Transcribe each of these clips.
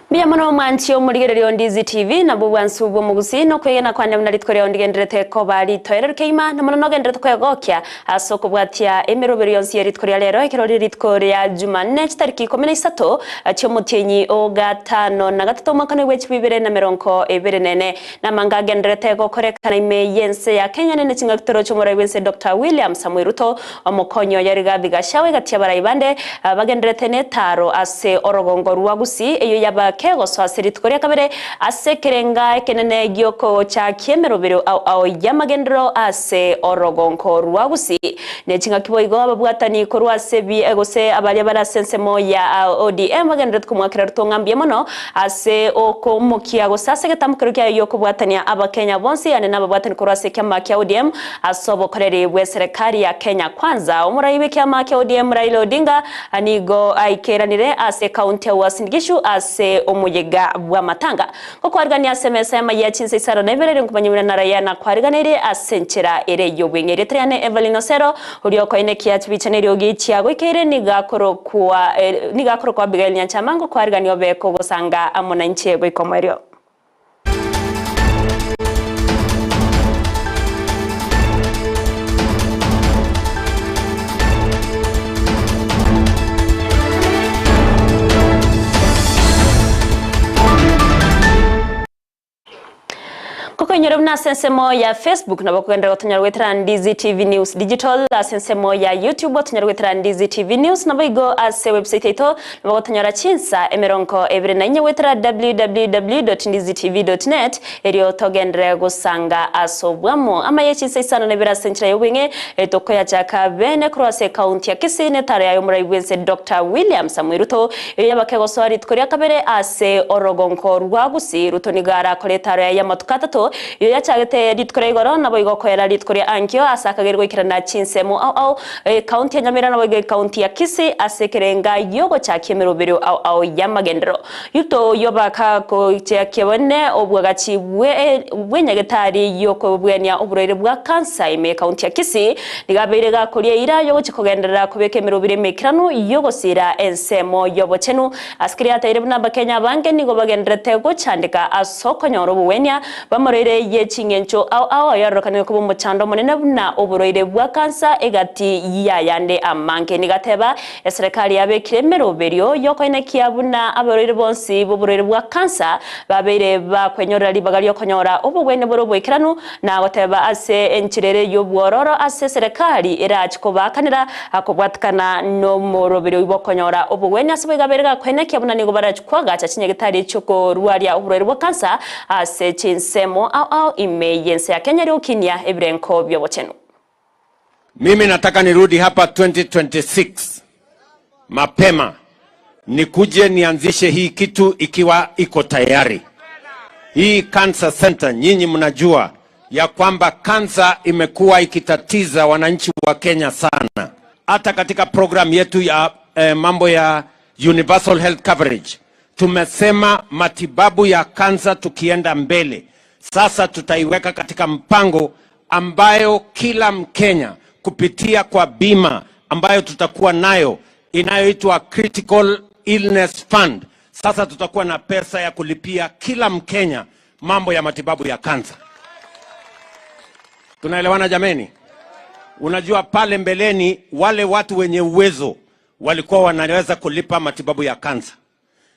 Mbuya mono omwanchi omorigereria o Ndizi TV, nabwo obwansu bw'omogusii na okwegena kwane buna rituko riao ndigenderete koba ritoereru kegima, na mono nogenderete kwegokia ase okobwatia emeroberi yonsi ye rituko ria rero, ekero rire rituko ria Jumanne chitariki ikomi na isato chi'omotienyi o gatano na gatato omwaka bwe chibwa ibere na merongo ebere na ene. Namanga agenderete gokorekana ime y'ense ya Kenya nene chingaki toroche omorai bw'ense Doctor William Samoei Ruto, omokonyi oye Rigathi Gachagua egati y'abarai bande bagenderete netaaro ase orogongo rwa Gusii eyio yaba kegosoa ase rituko ria kabere ase ekerenga ekenene giokogochakia emerobero ao ao y'amagenderero ase orogongo rwa Gusii. Ne chingaki boigo ababwatani korwa ase ebi gose abaria bare ase ensemo ya ODM bagenderete komwakera Ruto ng'a mbuya mono Ase okomokia gose ase egetambokero kiaye gi'okobwatania Abakenya bonsi, yaani nababwatani korwa ase ekiama kia ODM ase obokoreri bw'eserekari ya Kenya Kwanza. Omorai bw'ekiama kia ODM Raila Odinga nigo aikeranire ase ekaunti ya Uasin Gishu ase omoyega bw'amatanga. Gokwarigania ase emesa y'amayia chinsa isano na ibere rinkumanya buna naraia nakwariganeirie ase enchera ere y'obweng'e. Erieta riane Evelyn Osero Oria okoenekia chibicha neriogi chiagoikeire nigo akorokwa nigo akorokwa Abigail Nyanchama ngokwarigania obe kogosanga amo nainche goika omoerio. Kokoinyora buna ase ensemo ya Facebook nabo okogenderera gotonyora goetera Ndizi TV News Digital, ase ensemo ya YouTube otonyore goetera Ndizi TV News, naboigo ase website yaito nabo ogotonyora chinsa emerongo ebere na inye goetera www.ndizitv.net erio togenderere gosanga ase obwamo. Amaya chinsa isano na ibere ase enchera y'obweng'e tokoyachaka bene korwa ase ekaunti ya Kisii netaro yaye omorai bw'ense Doctor William Samoei Ruto Erio yabake gosoa rituko ria kabere ase orogongo rwa Gusii, Ruto nigo arakore etaaro yaye y'amatuko atato, eyio yachagete rituko ria igoro, naboigo okoera rituko ria ankio, ase akageire goikerana chinsemo ao ao, ekaunti ya Nyamira naboigo ekaunti ya Kisii, ase ekerenga gi'ogochakia emeroberio ao ao y'amagenderero. Ruto oyio bakagochiakia bene obwagachi bw'enyagetari y'okobwenia oborwaire bwa kansa ime ekaunti ya Kisii, Nigo abeire gakoria eira y'ogochia kogenderera kobeka emerobiri emeikeranu y'ogosiira ensemo y'obochenu. Ase keria ateire buna Abakenya abange nigo bagendererete gochandeka ase okonyora obogwenia bw'amarwaire ye ching'encho ao ao ayororekanire koba omochando omonene buna oborwaire bwa kansa egati y'ayande amange. Nigo ateba eserekari yabekire emeroberio y'okoenekia buna abarwaire bonsi b'oborwaire bwa kansa babeire bakwenyorera ribaga ri'okonyora obogwenia bore oboikeranu Na goteba ase enchera ere y'obwororo ase eserekari erache kobaakanera kobwatikana nomoroberi oyio bw'okonyora obogwenia ase boigo abere gakoenekia buna nigo barache koagacha chinyagetari chi'okorwaria oborwaire bwa kansa ase chinsemo ao ao ime y'ense ya Kenya riokinia ebirenko bi'obochenu. Mimi nataka nirudi hapa 2026 mapema nikuje nianzishe hii kitu ikiwa iko tayari. Hii cancer center, nyinyi mnajua ya kwamba kansa imekuwa ikitatiza wananchi wa Kenya sana. Hata katika program yetu ya eh, mambo ya universal health coverage tumesema matibabu ya kansa tukienda mbele sasa tutaiweka katika mpango ambayo kila Mkenya kupitia kwa bima ambayo tutakuwa nayo inayoitwa Critical Illness Fund. Sasa tutakuwa na pesa ya kulipia kila Mkenya mambo ya matibabu ya kansa. Tunaelewana jameni? Unajua pale mbeleni wale watu wenye uwezo walikuwa wanaweza kulipa matibabu ya kansa,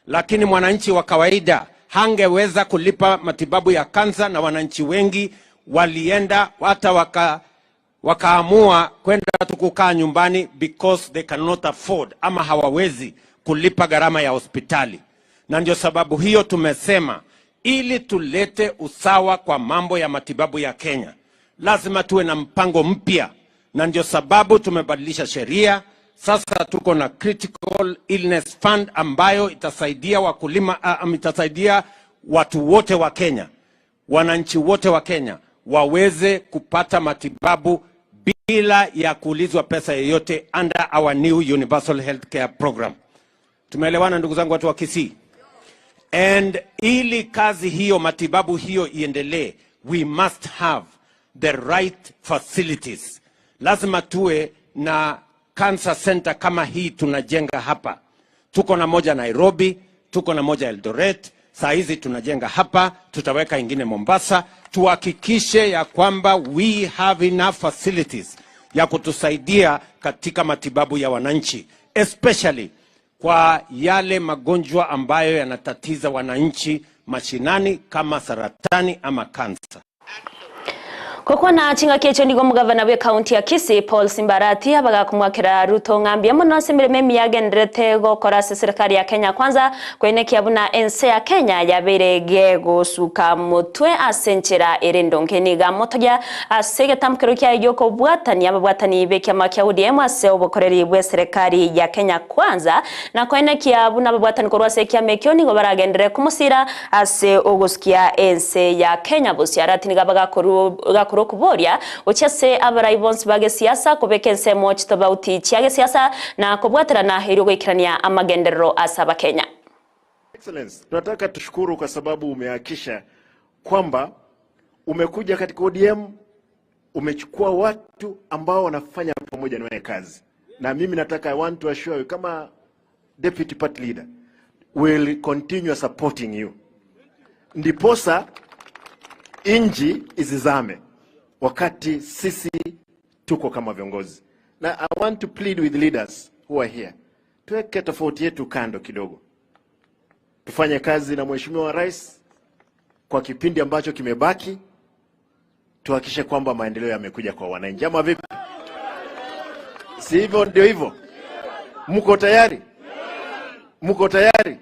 lakini mwananchi wa kawaida hangeweza kulipa matibabu ya kansa, na wananchi wengi walienda hata waka wakaamua kwenda tu kukaa nyumbani because they cannot afford ama hawawezi kulipa gharama ya hospitali. Na ndio sababu hiyo tumesema ili tulete usawa kwa mambo ya matibabu ya Kenya, lazima tuwe na mpango mpya, na ndio sababu tumebadilisha sheria. Sasa tuko na Critical Illness Fund ambayo itasaidia wakulima, uh, itasaidia watu wote wa Kenya, wananchi wote wa Kenya waweze kupata matibabu bila ya kuulizwa pesa yoyote under our new universal healthcare program. Tumeelewana ndugu zangu watu wa Kisii? And ili kazi hiyo matibabu hiyo iendelee, we must have the right facilities. Lazima tuwe na cancer center kama hii tunajenga hapa. Tuko na moja Nairobi, tuko na moja Eldoret, saa hizi tunajenga hapa, tutaweka ingine Mombasa. Tuhakikishe ya kwamba we have enough facilities ya kutusaidia katika matibabu ya wananchi, especially kwa yale magonjwa ambayo yanatatiza wananchi mashinani kama saratani ama kansa. Gokwana chingaki echo nigo omogavana bwe county ya Kisii Paul Simbarati abagakomwakera Ruto ng'ambia mono ase emeremo emiya agenderete gokora ase serikali ya Kenya Kwanza koenekia buna ense ya Kenya yabeire gegosuka motwe ase enchera ere endonge. Nigo amotogia ase egetamkero kiaye giokobwatania ababwatani b'ekiama kia ODM ase obokoreri bw'eserekari ya Kenya Kwanza na koenekia buna ababwatani korwa ase ekiama ekio nigo baragenderere komosira Ase ogosukia ense ya Kenya bosio arati nigo abagakorwa okoboria gochia ase abarai bonsi ba gesiasa kobeka ensemo chitobauti chia gesiasa na kobwaterana erio goikerania amagenderero ase abakenya. Excellence, tunataka tushukuru kwa sababu umehakikisha kwamba umekuja katika ODM, umechukua watu ambao wanafanya pamoja na wewe kazi, na mimi nataka I want to assure you kama deputy party leader will continue supporting you, ndiposa inji isizame wakati sisi tuko kama viongozi. Na I want to plead with leaders who are here, tuweke tofauti yetu kando kidogo, tufanye kazi na Mheshimiwa Rais kwa kipindi ambacho kimebaki, tuhakikishe kwamba maendeleo yamekuja kwa wananchi, ama vipi? Si hivyo? Ndio hivyo. Mko tayari? Mko tayari?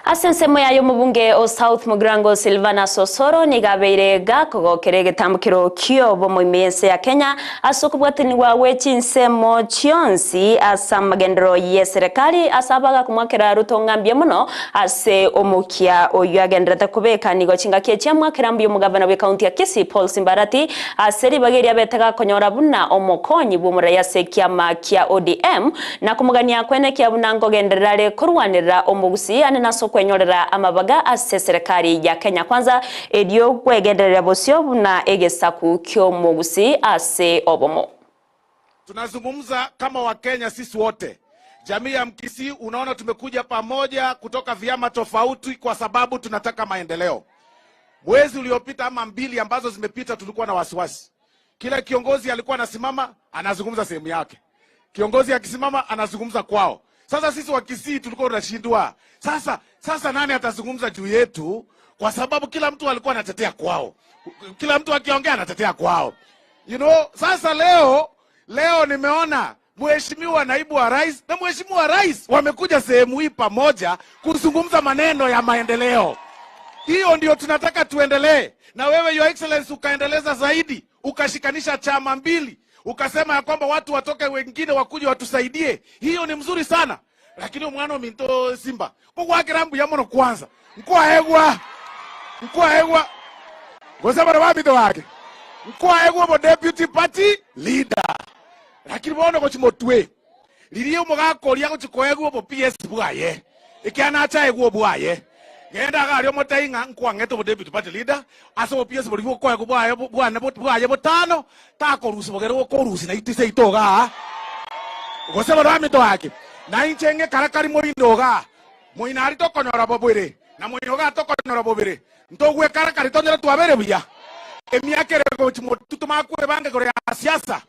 Ase ensemo yaye omobunge o South Mugirango Silvanus Osoro nigo abeire gakogokera egetambokero ki'obomo ime y'ense ya Kenya ase okobwatanigwa gwe chinsemo chionsi ase amagenderero y'eserekari ase abagakomwakera Ruto ng'a mbuya mono ase omokia oyio agendererete kobeka nigo chingaki echi amwakera mbuya omogavana bw'ekaunti ya Kisii Paul Simbarati ase ribaga eria abete gakonyora buna omokonyi bw'omorai ase ekiama kia ODM na komogania kwenekia buna nkogenderera are korwanerera omogusii ane nase okwenyorera amabaga ase eserekari ya Kenya Kwanza erio kwegendereria bosio buna egesaku ki'omogusii ase obomo. Tunazungumza kama Wakenya sisi wote, jamii ya Mkisii, unaona tumekuja pamoja kutoka vyama tofauti kwa sababu tunataka maendeleo. Mwezi uliopita ama mbili ambazo zimepita, tulikuwa na wasiwasi. Kila kiongozi alikuwa anasimama anazungumza sehemu yake, kiongozi akisimama anazungumza kwao. Sasa sisi wa Kisii tulikuwa tunashindwa. Sasa sasa nani atazungumza juu yetu? Kwa sababu kila mtu alikuwa anatetea kwao, kila mtu akiongea anatetea kwao, you know. Sasa leo leo nimeona Mheshimiwa naibu wa rais na Mheshimiwa rais wamekuja sehemu hii pamoja kuzungumza maneno ya maendeleo. Hiyo ndio tunataka tuendelee. Na wewe Your Excellency ukaendeleza zaidi, ukashikanisha chama mbili, ukasema ya kwamba watu watoke wengine wakuje watusaidie. Hiyo ni mzuri sana. Lakini omwana ominto Simba, kogwakera mbuya mono kwanza. Nkwaegwa, nkwaegwa, gose bare baminto gaki, nkwaegwa obo deputy party leader. Lakini bono gochi motwe, riria omogaka oria agochi koegwa obo PS bwaye, ekiagera nache aegwe obwaye, genda iga aria omotebi ng'a nkwang'ete obo deputy party leader, ase obo PS boria bokoegwa bwaye bwane bwaye botano, takorusia bogere gokorusia naintwe ase seito iga aa. Gose barabwo aminto gaki, na inche ng'e karakari moino igaa, moino aria tokonyora bobere, na moino igaa tokonyora bobere, ntogwe karakari tonyore twabere buya. Emiaka ere gochia motwe tomanye kwebanga igoro ya siasa,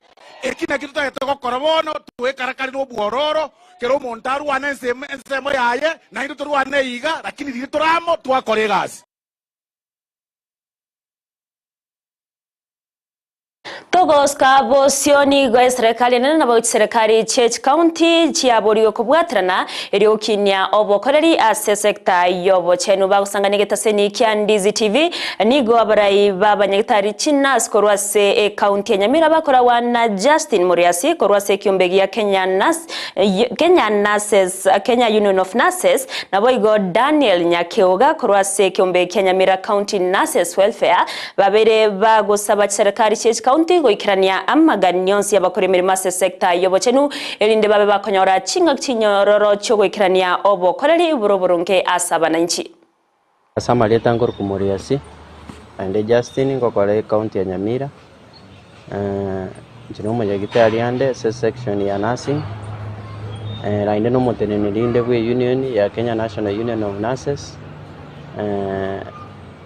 eki nakio totagete gokora bono, twekarakari nobwororo, kera omonto arwane ensemo ensemo yaye, naintwe torwane iga, lakini riria tore amo twakora egasi. Togoska bosio nigo eserekari enene nabo chiserekari chie chikaunti chiaborigwe kobwaterana erio gokinia obokoreri ase esecta y'obochenu. Bagosangania egetaseni kia Ndizi TV nigo abarai b'abanyagitari chinurse korwa ase ekaunti ya Nyamira bakoragwa na Justin Muriasi korwa ase ekiombe gia Kenya Nurse, Kenya Nurses, Kenya Union of Nurses naboigo Daniel Nyakeoga korwa ase ekiombe kia Nyamira County Nurses Welfare Babeire bagosaba chiserekari chie chikaunti goikerania amagani onsi y'abakora emeremo ase esecta y'obochenu, erinde babe bakonyora chingaki chinyororo chi'ogoikerania obokoreri bore oboronge ase abananchi. Ase amarieta nkorokwa Moriasi, naende Justin, ngokora ecounty ya Nyamira, inche nomonyagitari ande ase esection ya nursing. Naende na omoteneneri inde bwe union ya Kenya National Union of Nurses,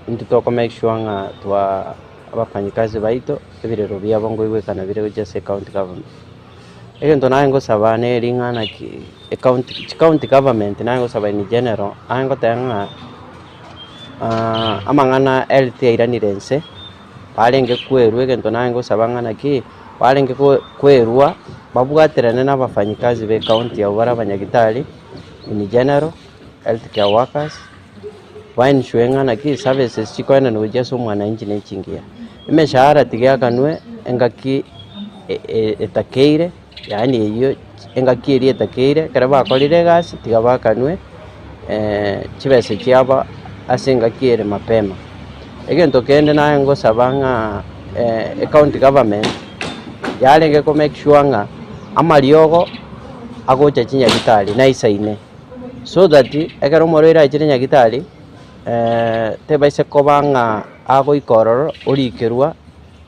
intwe toko make sure ng'a twa abafanyikazi baito ebirero biabo nkoigwekana bire gochia ase ecounty government. Egento naye ngosaba neri ng'a naki ecounty chicounty government naye ngosaba in general, naye ngoteba ng'a amang'ana health yairanire nse, barenge kwerwa egento naye ngosaba ng'a naki, barenge kwerwa babwaterane na abafanyikazi ba ecounty abwo bare abanyagitari in general, health care workers, ba ensure ng'a naki services chikoenanwa gochia ase omwananchi ne chingiya. Emeshahara tiga eakanwe engaki etakeire, yaani eywo engaki eria etakeire, ekero bakorire egasi tiga baakanwe chibesa chiabo ase engaki ere mapema. Egento kende naye ngosaba ng'a ecounty government yarenge ko make sure ng'a amariogo agocha chinyagitari naisaine, so that ekero omorwaire achire nyagitari tebaisa koba ng'a agoika ororo orikerwa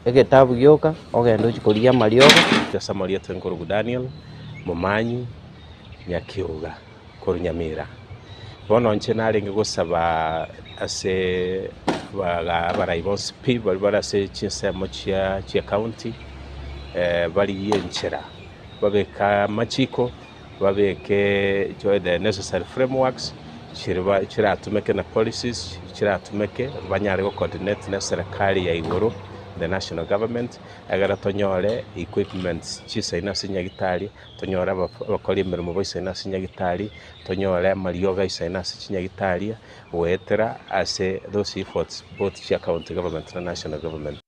egetabu gioka ogende ochie korigia amariogo. Ase amarieta nkorugu Daniel, Momanyi, Nyakiuga, korwa Nyamira. Bono inche narenge gosaba ase abarai bonsi pi baria bare ase chinsemo chia chi'ecounty, barigie enchera, babeke amachiko, babeke the necessary frameworks chiriba chiratumeke na policies chiratumeke banyare go coordinate na eserekari ya igoro, the national government, egere tonyore equipments chisaine ase nyagitari, tonyore abakori emeremo baisaine ase nyagitari, tonyore amariogo aisaine ase chinyagitari, goetera ase those efforts both chia county government na national government.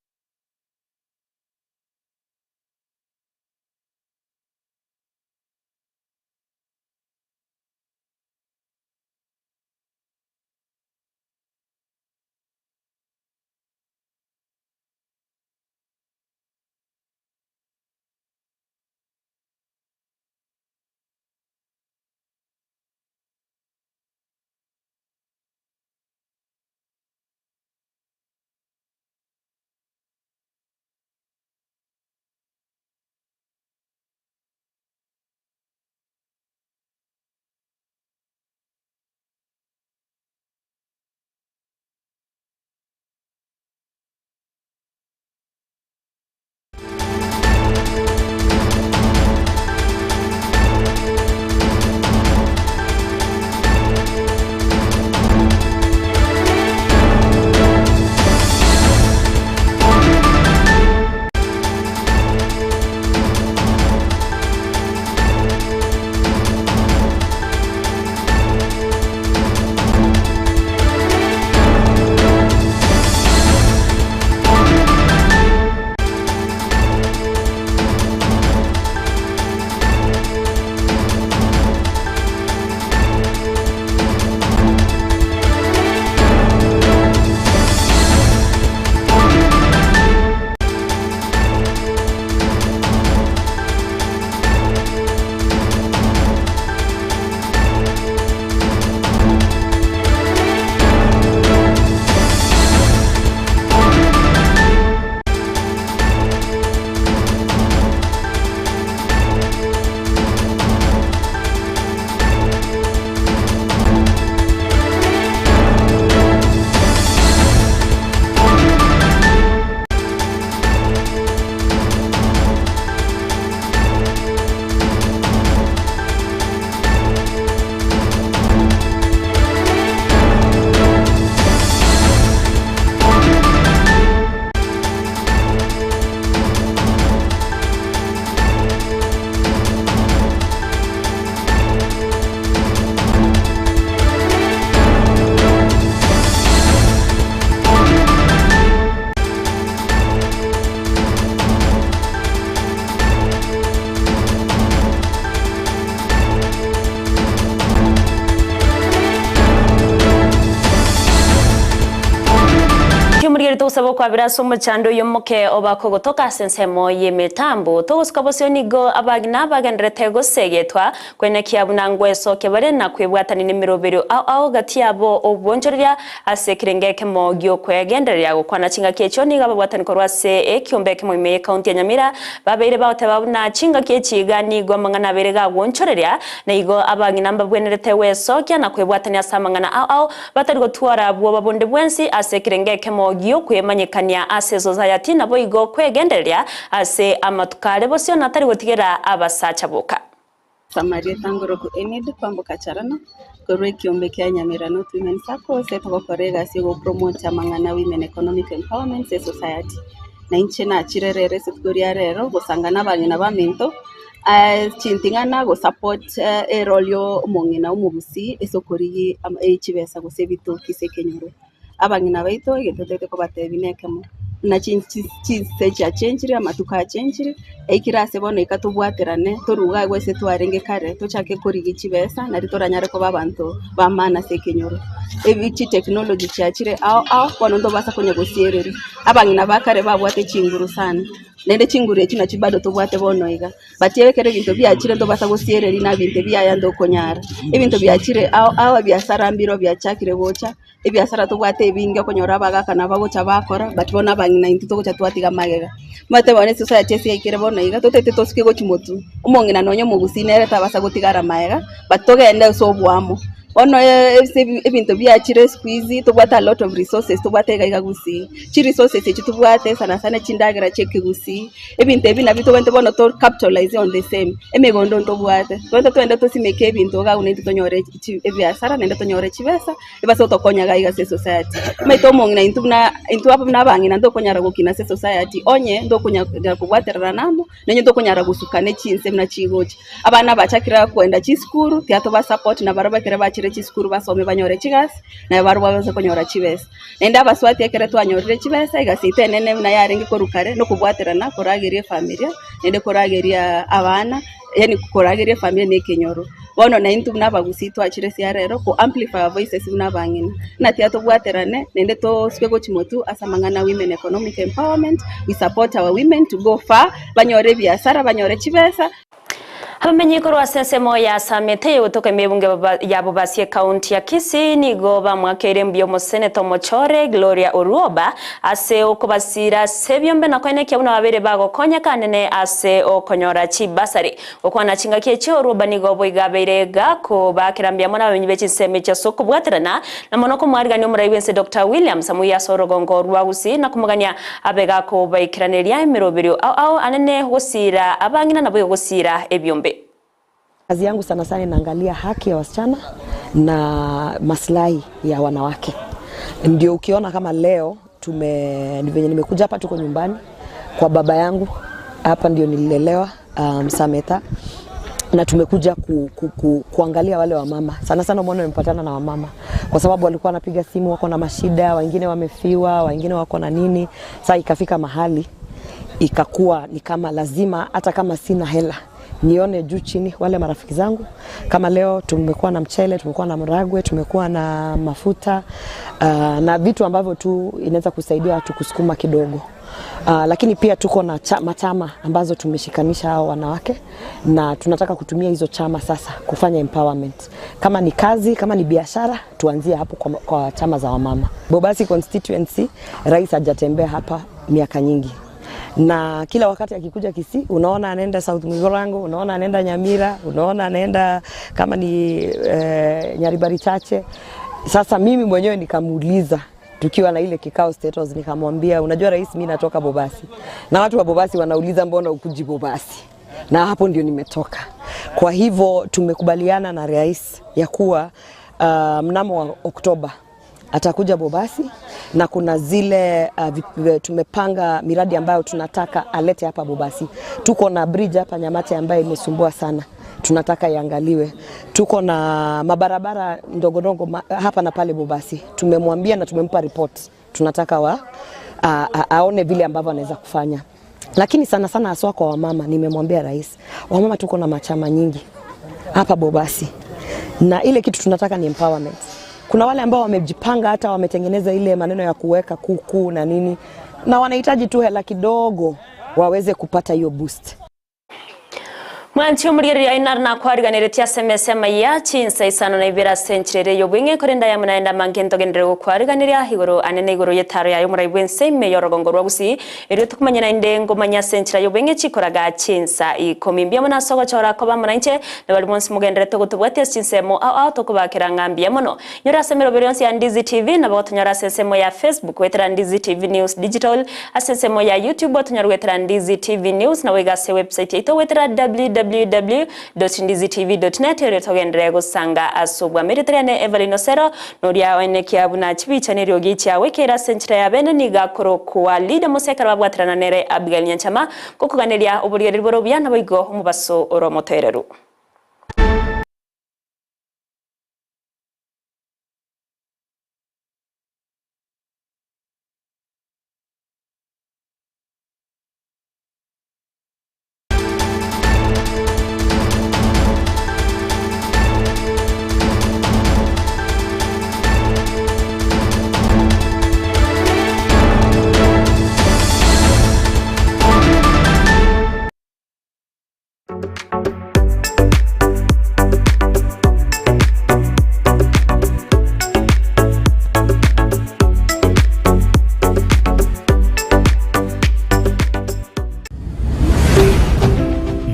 Togosaba okwabera ase omochando oyo omoke obakogotoka ase ensemo y'emetambo. Togosuka bosio nigo abagina bagendererete gosegetwa, kwenekia buna ngwesokia bare na kwebwatania nemeroberio ao ao gati yabo obwonchoreria ase ekerengo ekemo gi'okwegendereria gokwana chingaki echio nigo ababwatani korwa ase ekiombe ekemo ime y'ekaunti ya Nyamira babeire bagoteba buna chingaki echi iga nigo amang'ana abeire gagwonchoreria na igo abang'ina mbabwenerete gwesokia na kwebwatania ase amang'ana ao ao Batari gotwara bwoba bonde bwensi ase ekerengo ekemo gi'okwemanyekania ase esosayati, naboigo kwegendereria ase amatuko are bosio na tari gotigera abasacha boka. Samarieta Ngoroku Enid Kwamboka Charana, korwa ekiombe kia Nyamira North Women Sacco ase togokora egasi yogopromote amang'ana Women Economic Empowerment ase esociety. Na inche nachire rero ase rituko ria rero gosanga na abang'ina baminto chinting'ana go support erole ya omong'ina omogusii ase okorigia chibesa gose ebitoki ase ekenyoro. Abang'ina baito egento totaete kobatebia nekemo, buna chinse chiachenchire amatuko achenchire, ekero ase bono eka tobwaterane toruge agwo ase twarenge kare tochake korigia chibesa nario toranyare koba abanto ba maana ase ekenyoro. Ebi chitechnology chiachire ao ao bono ntobasa konya gosiereria, abang'ina ba kare babwate chinguru sana. Naende chinguru echi nachio bado tobwate bono iga. But ekero ebinto biachire ntobasa gosiereria na ebinto ebiaya ntokonyara. Ebinto biachire ao ao ebiasara mbiro biachakire gocha, ebiasara tobwate ebinge okonyora abagaka nabo bagocha bakora but bono abang'ina intwe togocha twatiga magega. Omanyete bono esociety ase yaikire bono iga totaete tosuke gochia motwe, omong'ina nonye omogusii nere tabasa gotigara magega but togende ase oboamo. Bono ase ebinto biachire siku hizi tobwate a lot of resources tobwate iga iga gusii. Chiresources echi tobwate sana sana chindagera chia ekegusii, ebinto ebi nabio tobwenerete bono to capitalize on the same. Emegondo ntobwate, tobwenerete togende tosimeke ebinto iga abwo naintwe tonyore chi ebiasara naende tonyore chibesa, ebase gotokonya iga iga ase esociety. Omanyete omong'ina intwe buna intwe buna abang'ina ntokonyara gokina ase esociety onye ntokonyara kobwatererana amo. Nonye tokonyara gosuka ne chinse buna chigocha. Abana bachakire kogenda chisukuru, tiga toba support na barabwo ekero bachire chisukuru basome banyore chigasi, na barabwo babe konyora chibesa. Naende abaswati ekero twanyorire chibesa, egasi yaito enene buna yarenge korwa kare, nokobwaterana korageria efamilia, naende korageria abana, yaani korageria efamilia na ekenyoro. Bono naintwe buna abagusii twachire ase arero ko amplify our voices buna abang'ina, buna tiga tobwaterane naende tosuke gochia motwe ase amang'ana a women economic empowerment, we support our women to go far, banyore ebiasara, banyore chibesa. Abamenyi korwa ase ensemo ya Samete y'ogotoka emebunge ya Bobasi ekaunti ya Kisii nigo bamwakeire mbuya omoseneta omochore Gloria Orwoba Ase okobasiira ase ebiombe na koenekia buna babeire bagokonyeka anene ase okonyora chibasari. Gokwana chingaki echio Oruoba nigo boigo abeire gakobaakera mbuya mono abamenyi be chinsemo echio ase okobwaterana na mono komwarigania omorai bw'ense Doctor William Samoei ase orogongo rwa Gusii na komogania abe gakobaikeraneria emeroberio ao ao anene gosiira abang'ina naboigo gosiira ebiombe. Kazi yangu sana sana inaangalia haki ya wasichana na maslahi ya wanawake. Ndio ukiona kama leo tume ni venye nimekuja hapa, tuko nyumbani kwa baba yangu hapa ndio nililelewa, um, Sameta na tumekuja ku, ku, ku, kuangalia wale wamama sana sana. Umeona nimepatana na wamama kwa sababu walikuwa wanapiga simu, wako na mashida, wengine wamefiwa, wengine wako na nini. Sasa ikafika mahali ikakuwa ni kama lazima, hata kama sina hela nione juu chini wale marafiki zangu. Kama leo tumekuwa na mchele, tumekuwa na mragwe, tumekuwa na mafuta uh, na vitu ambavyo tu inaweza kusaidia watu kusukuma kidogo. Uh, lakini pia tuko na cha, machama ambazo tumeshikanisha hao wanawake na tunataka kutumia hizo chama sasa kufanya empowerment. Kama ni kazi, kama ni biashara, tuanzie hapo kwa, kwa chama za wamama. Bobasi constituency, rais hajatembea hapa miaka nyingi na kila wakati akikuja Kisii unaona anaenda South Mugirango, unaona anaenda Nyamira, unaona anaenda kama ni eh, Nyaribari Chache. Sasa mimi mwenyewe nikamuuliza tukiwa na ile kikao State House, nikamwambia unajua rais, mimi natoka Bobasi na watu wa Bobasi wanauliza mbona ukuji Bobasi, na hapo ndio nimetoka. Kwa hivyo tumekubaliana na rais ya kuwa uh, mnamo wa Oktoba atakuja Bobasi na kuna zile uh, tumepanga miradi ambayo tunataka alete hapa Bobasi. Tuko na bridge hapa Nyamate ambayo imesumbua sana, tunataka iangaliwe. Tuko na mabarabara ndogo ndogo hapa na pale Bobasi, tumemwambia na tumempa report, tunataka wa, a, a, aone vile ambavyo anaweza kufanya lakini sana sana haswa kwa wamama, nimemwambia rais, wamama tuko na machama nyingi hapa Bobasi na ile kitu tunataka ni empowerment. Kuna wale ambao wamejipanga hata wametengeneza ile maneno ya kuweka kuku na nini, na wanahitaji tu hela kidogo waweze kupata hiyo boost. Mwanchi omorigereria aye naro nakwariganeretie ase emesa amaya chinsa isano na ibere ase enchera ere y'obweng'e, korende aya amo naende amange ntogenderere gokwariganeria igoro ane na igoro y'etaro yaye omorai bw'ense ime y'orogongo rwa Gusii, erio tokomanya naende ngomanya ase enchera y'obweng'e chikoraga chinsa ikomi. Mbuya mono ase ogochora koba amo nainche, na baria bonsi mogendererete gotobwatia ase chinsemo ao ao tokobakera ng'a mbuya mono. Nyora ase emeroberi yonsi ya Ndizi TV, nabo gotonyora ase ensemo ya Facebook goetera Ndizi TV News Digital, ase ensemo ya YouTube otonyore goetera Ndizi TV News, naboigo ase website yaito goetera www.ndizitv.net erio togenderere gosanga ase obwamo. Erieta riane Evelyn Osero, noria oenekia buna chibicha neriogi chiago ekeire ase enchera ya bene nigo akorokwa Leader Musa ekero babwaterana nere Abigail Nyanchama gokoganeria oborigereria bore obuya naboigo omobaso ore omotoereru.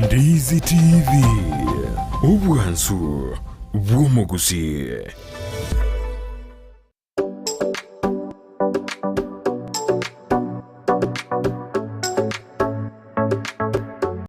Ndizi TV, obwansu bw'omogusii.